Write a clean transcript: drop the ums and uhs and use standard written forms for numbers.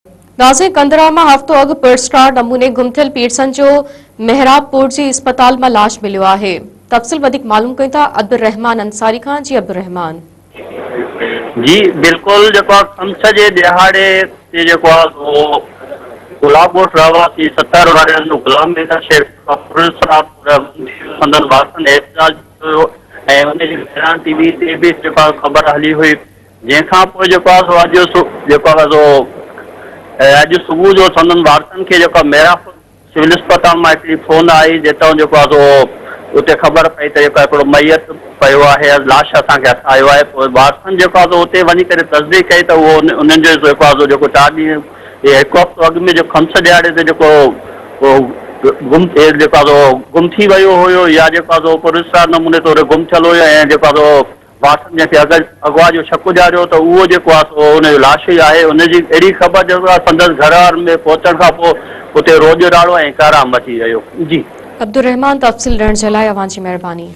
ناظرين ڪنڌرا مان هفتو اڳ پراسرار نموني گم ٿيل پيرسن جو محرابپور جي اسپتال مان لاش مليو آهي. تفصيل وڌيڪ معلوم ڪيون ٿا عبدالرحمان انصاري کان جي عبدالرحمان. جي بلڪل جيڪو آ خمس جي ڏهاڙي تي جيڪو آ سو گلاب ڳوٺ رهواسي 70 ورهين جو غلام حيدر شيخ پراسرار طور گم ٿي ويو سندن وارثن احتجاج ڪيو ۽ ان جي مهراڻ ٽي وي تي به جيڪو آ خبر هلي هئي جنهن کان پوء جيڪو آهي سو اڄ جيڪو آهي سو اڄ صبح جو سندن وارثن کي جيڪو آهي ميرانپور سول اسپتال مان هڪڙي فون آئي جتان جيڪو آهي سو اتي خبر پئي ته جيڪو هڪڙو ميت پيو آهي لاش اسان کي هٿ آيو آهي پوء وارثن جيڪو آهي سو اتي وڃي ڪري تصديق ڪئي ته اهو انهن جو جيڪو آهي سو جيڪو چار ڏينهن هڪ هفتو اڳ ۾ جيڪو خمس ڏهاڙي تي جيڪو گم جيڪو آهي سو گم ٿي ويو هيو يا جيڪو آهي سو پراسرار نموني طور گم ٿيل هيو ۽ جيڪو آهي سو وارثن جنهن کي اغوا جو شڪ اجاريو ته اهو جيڪو آهي سو ان جو لاش ئي آهي. ان جي اهڙي خبر جيڪو آهي سندس گهر وارن ۾ پهچڻ کان پوء اتي روڄ راڙو ۽ ڪهرام مچي ويو. جي. عبدالرحمان تفصيل ڏيڻ جي لاء اوهان جي مهرباني.